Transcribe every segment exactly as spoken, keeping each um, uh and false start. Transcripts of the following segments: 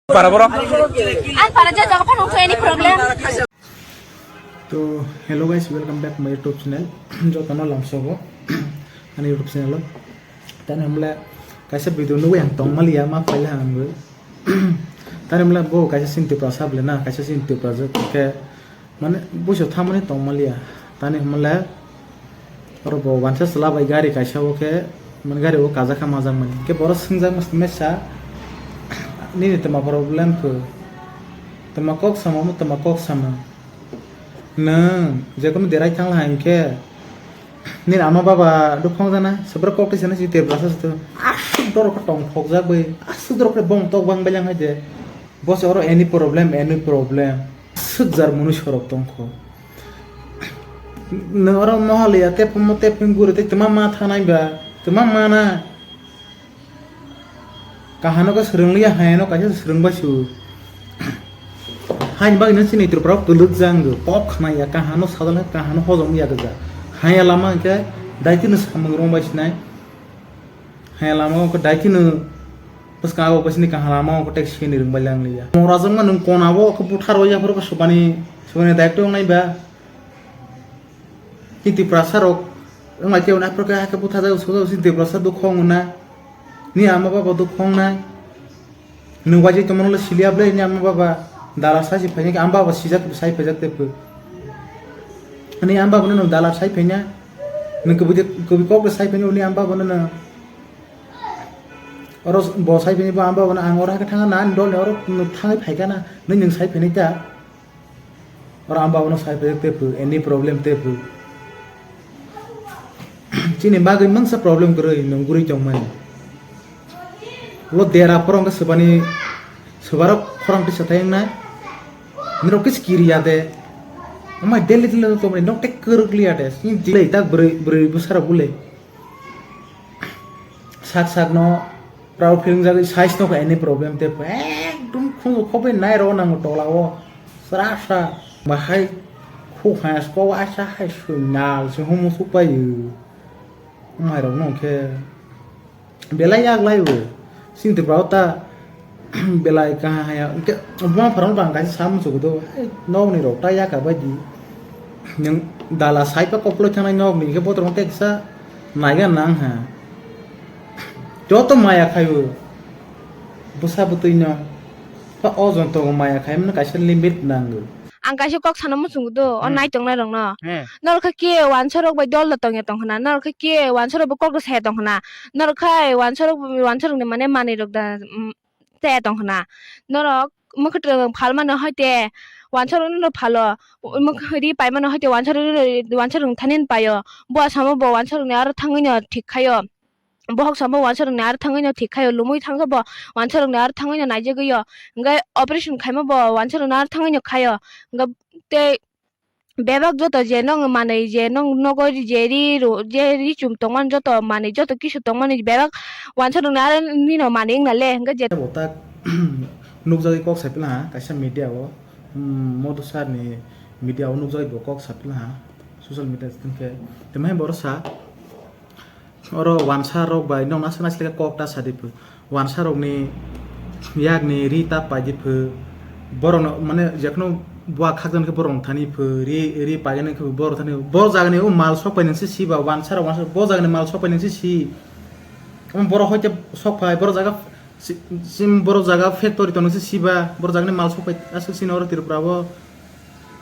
Para boro. Ang para je jaga phano any problem. To hello guys, welcome back my YouTube channel. Jotono lamsogo ani YouTube channel o. Tani hamle kaisa video nugui ang tongmaliya ma paila ang bo. Tani hamle bo kaisa sinti prasa bole na kaisa sinti prasa ke mane buso thamani tongmaliya. Tani hamle Oro bo wansa chwla bai gari kaisa o khe, mane gari o kajak kha majak mani. Khe boro swngjak masa, "Nini twma problem kho? Twma kok sama mo, twma kok sama. Nwng jekono derai thang lai hinkhe, nini ama baba do phongjana, sebra kok twi sana si tebra sa to. Aswk dorok khe tong phokjak bai, aswk dorok khe bong tok bang bai lang hai de. Bo se oro any problem, any problem. Aswk jar munu sorok tong kho." Nwng oro mohaliya tepungmo tepung guri tei twma ma thanai ba, twma mana. Kahano khe swrwng liya, hayano kaisa swrwng bai su. Haini bagwi no chini Tripura o kwlwk jang kok khna ya, kahano sajal khe kahano hojom ya gwja. Haya lama hwnkhe daitino samung rwng bai sinai. Haya lama o khe daitino bwskang o khe sini kaham lama o khe tek sini rwng bai lang liya. Mora jong ma nwng kona o khe buthar o yaphuru khe subani, subani daityo wngnai ba. Ki Tiprasa rok wng lai khe, hwnwi aphuru khe hakhe butharjak, sojak si Tiprasa dukho wng na. Ni ama baba dukho wng nai. Nwng waijak tongmano le siliya bwle, ni ama baba dala sai se phaina khe ama baba sijak sai phaijak tei phu. Ni ama baba no nwng dala sai phaina. Nwng kubui de, kubui kok de sai phaina, ni ama baba no nwng. Oro bo sai phaina, bo ama baba no ang oro hakhe thang na, ani dol ni oro thangwi phai kha na, nwng nwng sai phainai ta. Oro ang baba no sai phai tei phu, any problem tei phu. Chini bagwi mangsa problem kwrwi nwng guri tongmani. Lo dera phoro hwnkhe swbani, swbarok khorang twi sathai wngnai. Nirok khe skiri ya de. Amai daily daily no tongmani nok tei kwrwk liya de. Chini delay tak bwrwi, bwrwi bwsarok bole. Sak sak no proud feeling jagwi size no any problem tei ekdom khunju khobwi nai rw nango tola o sra sra bahai khu hai sko asa hai sui nal se humu su pai u mai rok no khe belai yak lai u sini Tripura o ta belai kaha haya, hwnkhe buma pharang bang kaisa sa muchungwi do, "Hai, nokni rok ta yaka bai di. Nwng dala saipa koploi thangnai nokni, hwnkhe botorok tei kisa naiga nang ha. Joto maya khaio, bwsa bwtwino. Pa o joto maya khaimano kaisa limit nango." Ang kaisa kok sana muchungo do, o Hmm. nai tongnai rokno. Hmm. Norok khe wansa rok bai dol da tongya tong khna, norok khe wansa rok bai kok da saya tong khna, norok khai wansa rok, wansa rokni mane manwi rok da, mm, chaya tong khna. Norok mwkhwtwng phalmano hai te wansa rokno phalo, mwkhwtwng ri paimano hai te wansa rokno, wansa rok thani paio. Bo asamo bo wansa rokni aro thangwi no thik khaio. Bohok samo wansa rokni aro thangwi no thik khaio. Lumwi thangsa bo wansa rokni aro thangwi no naijagwi o. Hwnkhe operation khaima bo wansa rokni aro thangwi no khaio. Hwnkhe tei bebak joto je nong manwi, je nong nogo je ri ro, je ri chum tongmani, joto manwi, joto kisu tongmani bebak wansa rokni aro nino manwi wngna le, hwnkhe je Bo tak nukjagwi kok sai pila ha kaisa media o, hmm, Modu sir ni media o nukjagwi bo kok sa pila ha social media thwngkhe. Tei mai borok sa, Oro wansa rok bai nokna aswk naisle khe kok ta sa di phu. Wansa rokni yakni ri ta pai di phu. Borokno mane jekhno bua khakjani khe borokno thani phu. Ri, ri paigani khe borok thani. Bo jagani o mal sok pai nang se si ba wansa rok, wansa rok bo jagani mal sok pai nang se si. Omo borok hoi khe sok pai borok jaga si, sim borok jaga factory tongo se si ba borok jagani mal sok pai aswk sini oro Tripura o.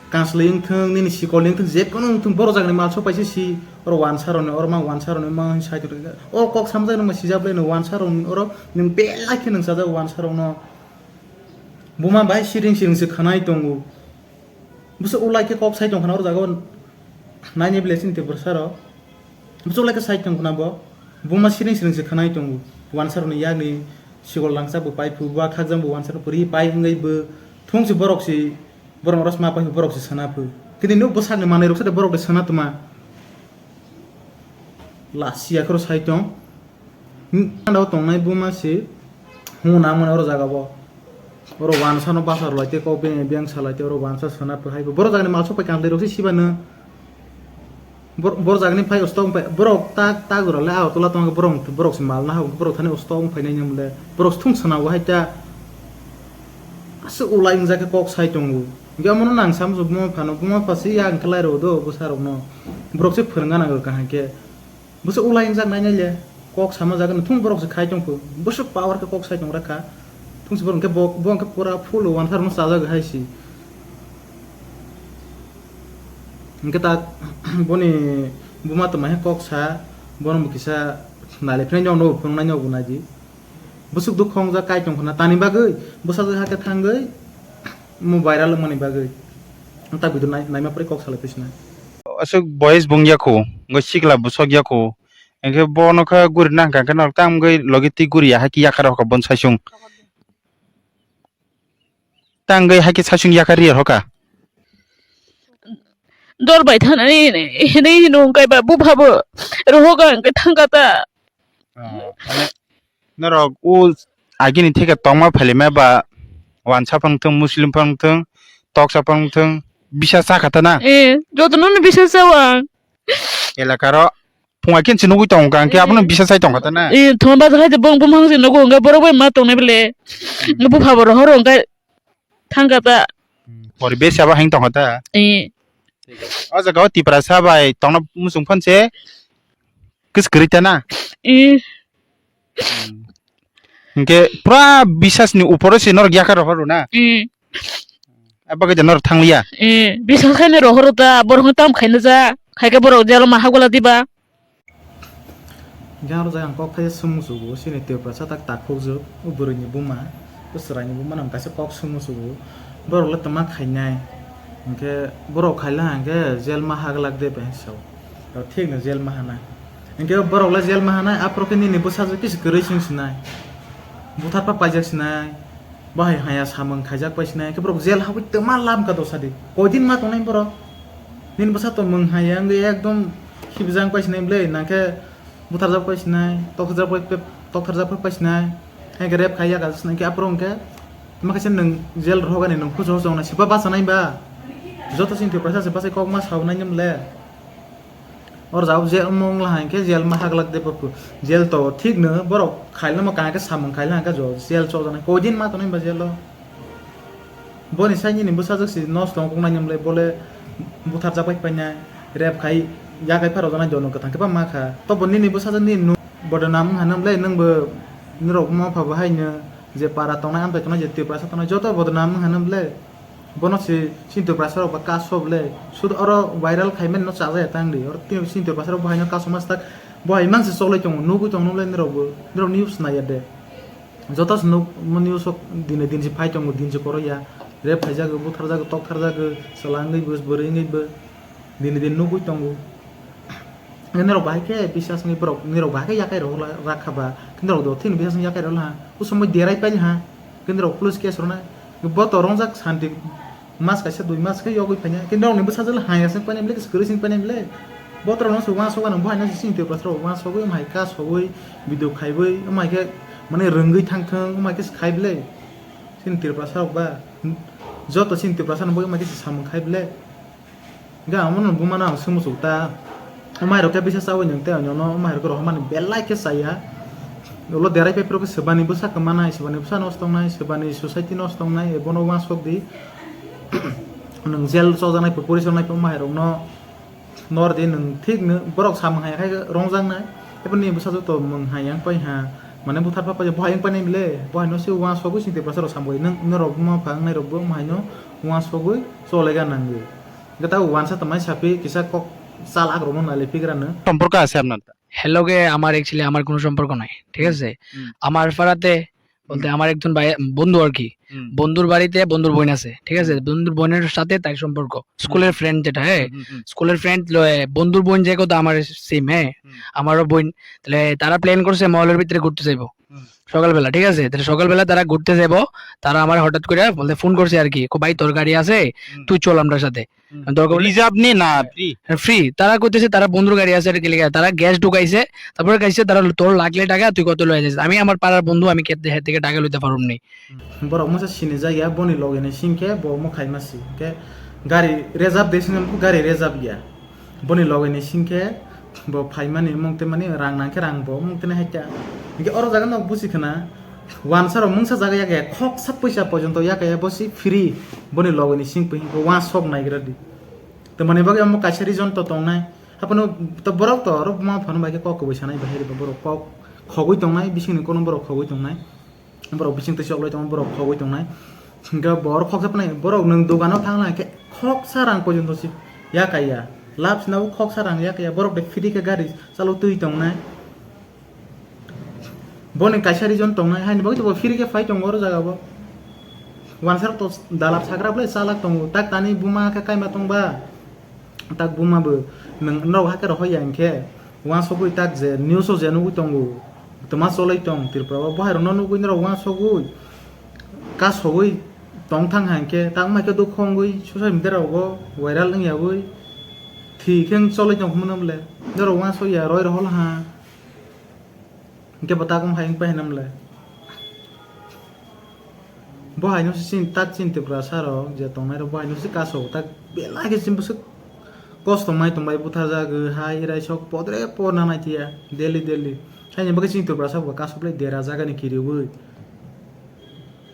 Kansloi wngthung, nini sikol wngthung, jekono wngthung, borok jagani mal sok paisa si, oro wansa rokni, oro mang wansa rokni mang side rok. O kok samjak nang sijak ble no wansa rokni, oro nwng belai khe nwng sajak wansa rokno. Buma bai siring siring se khwnai tongo. Bwswk ulai khe kok sai tong khna oro jaga o naini ble chini Tiprasa rok. Bwswk lai khe sai tong khna bo. Buma siring siring se khwnai tongo. Wansa rokni yakni sikol langsa bo pai phu, bua khakjang bo wansa rok puri pai wngwi bo thung si borok si. Borok oro sma pai borok se sana phu. Kini nuk bwsakni manwi rok sade borok de sana tuma. Lasiya khoro sai tong. Hmm, anda o tongnai buma se. Hung na mane oro jaga bo. Oro wansa no basa rwlai te kok beng beng salai te oro wansa sana phu hai bo. Borok jagani mal sok pai kanglai rok se siba no. Bor-, borok jagani phai usto wng phai, borok tak, tak jora le Agartala tongkhe borok, borok se mal nahao, borok thani usto wng phainai nang le, borok se thung sana o hai ta. Aswk ulai wngjak khe kok sai tongo. Hinkhe omono nang samusu buma phano, buma pha se ya wngkhe lai rw do bwsarokno. Borok se phwrwngna nango kaham khe. Bwswk ulai wngjak nai nai le. Kok sama jaga no thung borok se khai tong phu. Bwswk power khe kok sai tong rakha. Thung se borok hinkhe bo, bo hinkhe pura full wansa rwno chajak hai si. Hinkhe ta boni buma tongma he kok sa, bono bo kisa nai le phai no phwrwng nai no bo nai di. Bwswk dukho wngjak kai tong khna tani bagwi, bwsajwk hakhe thangwi mo viral wngmani bagwi. Ta video nai-, naima pore kok salai phisna. Aswk boys bung yakho, wngwi sikla bwsok yakho. Hinkhe bono khe guri nang kha, hinkhe nok tang wngwi logi twi guri ya, hakhe yakar rokha bon saisung. Tang wngwi hakhe saisung yakar ri rokha. Dor bai thanani hinwi hinwi hino wngkha ba bupha bo rohoka hinkhe thangkha ta. Ah, mane norok o agini theke tongma phailima ba wansa phang thung, Muslim phang thung, toksa phang thung, bisa cha kha ta na? Eh, jotono no bisa chao ang. Elakaro phunga kin se nugui tong kha, hinkhe abono bisa chai tong kha ta na? Eh, thoma ba khai bong bumhang se nugo hinkhe borok bai ma tongnai bele. Hmm. Bupha bo rohoro hinkhe thangkha ta. Hmm, poribesh abo hang tong kha ta? Eh. O jaga o Tiprasa bai tongna muchung phone se kis kwrwi ta na? Eh. Hmm. Hinkhe pura bisas ni uporo se norok yakar rohoro na? Eh. Abo khe norok thangliya? Eh, bisas khaina rohoro ta, borok no tam khaina ja, khaikhe borok jalo ma hagwla diba? Hinkhe aro jai ang kok khaisa swngmung sugo, chini Tiprasa tak takhukjwk, o bwrwini buma, o chwraini buma nang kaisa kok swngmung sugo, borok le twma khainai, hinkhe borok khaila hinkhe jail ma haglak de bai sao, thikno jail ma hanai, hinkhe borok le jail ma hanai, aphuru khe nini bwsajwk kisa kwrwi sing sinai, butharpa paijak sinai, bahai haya samung khaijak pai sinai, hinkhe borok jail habwi twma lam ka dosa di, koidin ma tongnai borok, nini bwsa to mung haya wngwi ekdom khibijak pai sinai ble, nangkhe butharjak pai sinai, tokharjak pai, tokharjak pai sinai, hai khe rep khai ya ka sinai khe aphuru hwnkhe, tama kaisa nwng jail rohogani nwng khujo hojong nai sipa bachanai ba, joto chini Tiprasa se bachai kok ma sao nai nang le. Or jao jail mung la hai khe jail ma haglak de baphu, jail to thik no borok khailama kahai khe samung khaila hwnkhe jo jail chojanai koidin ma tonai ba jail o. Boni sai nini bwsajwk si nosto wng kuknai ni wng le, bole butharjak bai painai, rep khai, yakai pharo janai dono kwthang khe ba ma kha. To bo nini bwsajwk nini nuk bodonam wng hano wng le, nwng bo nirok ma pha bo hai no je para tongnai, amtai tongnai, je Tiprasa tongnai, joto bodonam wng hano wng le. Bono se chini Tiprasa rok ba kaso wng le. Sudu oro viral khai mani no chajaya tang di. Oro chini Tiprasa rok bo hai no kaso mas tak bo hai mang se choklai tongo, nugui tongo wng le nirok bo. Nirok news nai ya de. Joto se nuk mani usok dine din se phai tongo, din se koro ya. Rep phaijago, butharjago, tokharjago, chwla wngwi bo, bwrwi wngwi bo dine din nugui tongo. Nirok bahai khe bisas wngwi borok, nirok bahai khe yakai rok rakha ba, khe nirok do thini bisas wngwi yakai rok laha. O somoi derai pai laha, khe nirok police case rwnai. Bo to rongjak santi. Mas kaisa dui mas khe yogwi phainai. Khe norokni bwsajwk le haya se painai bwle, kwrwi se painai bwle. Botorok no se uansuk ano, bo hai no se chini Tiprasa rok uansugwi, omo hai kasugwi, video khaiwi, omo hai khe mane rwngwi thang thung, omo hai khe se khai bwle. Chini Tiprasa rok ba, joto chini Tiprasa no bo omo hai khe se samung khai bwle. Ga amo no buma no ang swngmung suk ta. Omo hai rok khe bisa chawi nwng tei, ano no omo hai rok rohormani belai khe chaya. Ulo derai pai phuru khe swbani bwsa kwmanai, swbani bwsa nosto wngnai, swbani society nosto wngnai, bono uansuk di. Nwng jail chojaknai, police rwnai, omo hai rokno nor di nwng thik no borok samung hai khai rongjaknai. Eboni bwsa joto mung hai yang pai ha, mane buthar pa pai bo hai yang pai nai bwle, bo hai no se uansugwi chini Tiprasa rok samung bai nwng norok buma pha wngnai rok bo omo hai no uansugwi cholega nangwi. Gata uansa tamai sapi kisa kok chalak rokno nai le pigra no. সম্পর্ক আছে আপনার? এর লগে আমার actually আমার কোনো সম্পর্ক নাই, ঠিক হুম, আছে? হুম। আমার পাড়াতে বলতে হুম। আমার একজন ভাই, বন্ধু আর কি। হুম। বন্ধুর বাড়িতে বন্ধুর বোন আছে, ঠিক আছে? হুম। বন্ধুর বোনের সাথে তার সম্পর্ক। স্কুলের হুম। ফ্রেন্ড যেটা, হ্যাঁ? হুম, হুম, হুম। স্কুলের ফ্রেন্ড লয়ে বন্ধুর বোন যে কথা আমার সেম, হ্যাঁ? হুম। আমারও বোন। তাহলে তারা প্ল্যান করছে মলের ভিতরে ঘুরতে যাইবো। হুম। সকালবেলা, ঠিক আছে? তাহলে সকালবেলা তারা ঘুরতে যাইবো। তারা আমার হঠাৎ করে বলতে ফোন করছে আর কি, "কো ভাই, তোর গাড়ি আছে? হুম। তুই চল আমরার সাথে।" হুম। দরকার হলে রিজার্ভ নি না ফ্রি? হ্যাঁ, ফ্রি। তারা কইতেছে তারা বন্ধুর গাড়ি আছে, এটা কি লেখা? তারা গ্যাস ঢুকাইছে, তারপরে কইছে তারা তোর লাগলে টাকা, তুই কত লয়ে যাস। আমি আমার পাড়ার বন্ধু, আমি কে-, হের থেকে টাকা লইতে পারুম নি। Borok masa sini jak ya, boni loge ni sing khe bo mo khai ma si. Khe gari reserve de sini, gari reserve ya. Boni loge ni sing khe bo phai mani, mung tei mani, rang nang khe rang bo mung tei hai ta. Hinkhe oro jaga no busi khna, Wansa rok mungsa jaga yakaya khoksa puisa porjonto yakaya bo si free boni logoni sing pui hingkhe wansok naigra di. Tamani bagwi omo kaisa reason to tongnai. Haphano to borok to oro buma phano bai khe kok kubui sanai bahai riba borok kok khogwi tongnai bisingni kono borok khogwi tongnai. Borok bising twi choklai tongo borok khogwi tongnai. Hingkhe bo oro khoksa phnai borok nwng dogano thangna khe khoksa rang porjonto si yakaya. Lab sina o khoksa rang yakaya borok de free khe gari chalo twi tongnai. Boni kaisa reason tongnai, haini bagwi to bo free khe phai tongo oro jaga bo. Wansarok to dalap sagra bwlai chalak tongo, tak tani buma khe kaima tongba. Tak buma bo nwng norok hakhe rohor ya hinkhe wansogwi tak je news o je nugwi tongo, twma cholai tong Tripura o, bohairokno nugwi norok wansogwi kasogwi tong thang hai khe, tak wngkha khe dukho wngwi social media rogo viral wngyawi thwi khe cholai tong hwnmano bwle norok wansokya roi rohor ha. Hingke bo tak wng hai wng pai hinam le. Bo hai no se chin tak chin Tripura saro je tongnai rok bo hai no se kaso tak belai khe chini bwswk kosto mai tong bai butharjak hai rai sok podre por na nai tiya daily daily. Hai ni bagwi chini Tripura sabo kaso belai dera jaga ni kiriwi.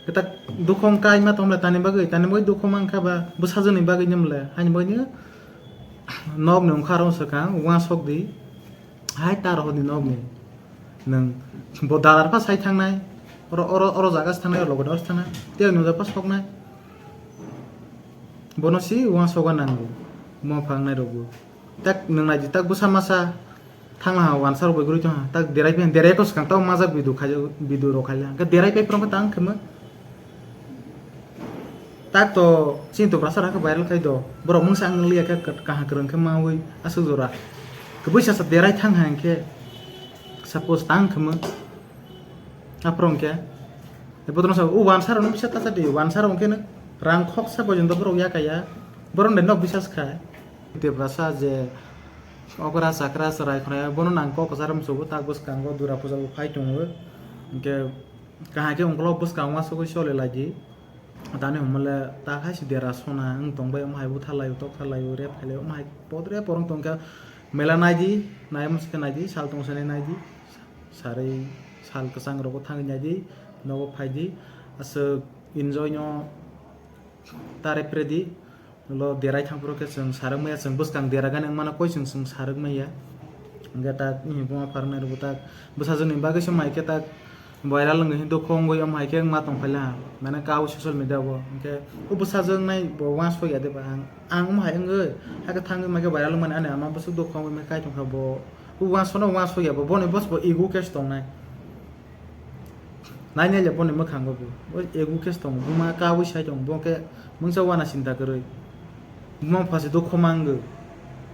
Kwtak dukho wng kai ma tong le tani bagwi tani bagwi dukho mang kha ba bwsajwk ni bagwi hinam le hai ni bagwi nok ni wngkha aro swkang uansok di. Hai ta rohor ni nok ni. Nwng bo dalar pha sai thangnai. Oro, oro, oro jaga se thangnai, oro logot oro se thangnai. Tei nwng japa soknai. Bono si uansok nangwi. Mo phangnai rokbo. Tak nwng naidi tak bwsa masa. Thangla ha wansa rok bai gurui tong ha. Tak derai phi, derai ko swkang tamo majak video khaijak, video rok khaila. Hwnkhe derai pai phuru tang khemo. Tak to chini Tiprasa rok khe viral khai do. Borok mungsa ang liya khe kaham kwrwng khe maui aswk jora. Kwbui sasa derai thang hai khe suppose tang khemo. Aphuru hwnkhe. Bodono sa o wansa rok no bisa tasa di. Wansa rok hwnkhe no rang khoksa porjonto borok ya kaya. Borok no nok bisas khai. Tiprasa je okra chakra chwrai khwnai bono nang kok kwchar mchugo tak bwskango dura puja bo phai tongo. Hwnkhe kaham khe ungkolok bwskango uansugui choli lai di. Tani hwnmale tak hai se dera sona wng tong bai, omo hai butharlai o, toktharlai o, rep khailai o, omo hai podre porong tong khe mela nai di, nai masa khe nai di, sal tong sani nai di, sarwi sal kwchang rogo thangwi nai di, nogo phai di, aswk enjoy no ta rep re di. Ulo derai thang phuru khe chwng sarwk maya, chwng bwskang dera gani wng mano koi chwng, chwng sarwk maya. Hwnkhe tak buma pharnai rwbo tak bwsajwk ni bagwi se mai khe tak viral wngwi dukho wngwi omo hai khe wngma tong phaila. Mane kau social media o hwnkhe o bwsajwk nai bo uansuk ya de ba ang, ang omo hai wngwi hakhe thangwi mai khe viral wngmani ani ama bwswk dukho wngwi mai kaitor kha bo. O uansukno uansuk ya bo, boni bos bo ego case tongnai. Nainai le boni mwkhango bo. O ego case tongo. Buma kaui sai tongo. Bo khe mungsa wana sinta kwrwi. Buma pha se dukho mangwi.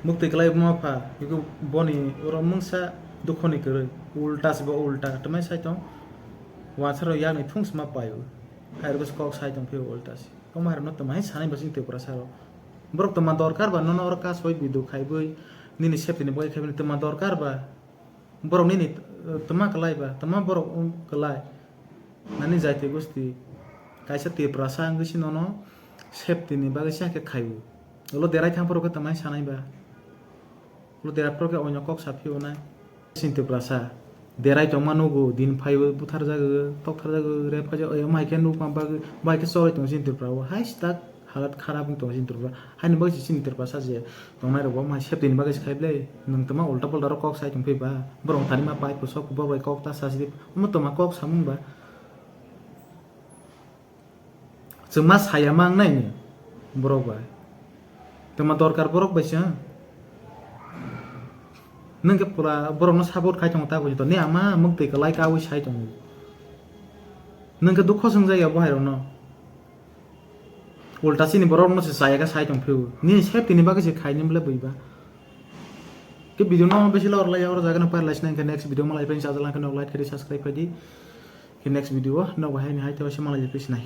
Muktwi kwlai buma pha. Ego boni oro mungsa dukhoni kwrwi. Ulta se bo ulta. Tamai sai tong. Wansa rok yakni thung sima pai o. Hai rok se kok sai tong phio ulta se. Omo hai rokno tamai sanai bo chini Tiprasa rok. Borok tama dorkar ba nono oro kasoi video khaiwi nini safety ni bagwi khaiwi tama dorkar ba. Borok nini, eh, tama kwlai ba, tama borok wng kwlai. Nani jati gosti kaisa Tiprasa wngwi se nono safety ni bagwi se hakhe khaio. Ulo derai thang phuru khe tamai sanai ba. Ulo derai phuru khe oino kok sa phio nai. Chini Tiprasa derai tongma nugo, din phaio butharjago, toktharjago, rep khaijak, omo hai khe nukma bagwi, bai khe choli tongo chini Tripura o. Hai stak. Halat kharap wng tongo chini Tripura. Haini bagwi se chini Tiprasa je tongnai rok bo omo hai safety ni bagwi se khai ble. Nwng tama ulta pulta rok kok sai tong phi ba. Borok thani ma pai pusok borok bai kok ta sa sidi. Omo toma kok samung ba. Chwng ma saya ma wngnai ni borok bai. Toma dorkar borok bai se. Nwng khe pura borok no support khai tongo ta buji to. Ni ama mwktwi kwlai kaui sai tongo. Nwng khe dukho swngjak ya bo hai rok no. Ulta chini borok no se chaya khe sai tong phio. Nini safety ni bagwi se khaini bwle bui ba. Khe video no besi lor lai oro jaga no par lai sinai khe next video malai phaini chajak lang khe nok like khe di subscribe khai di. Khe next video o nok bahai ni hai tei se malai phi sinai.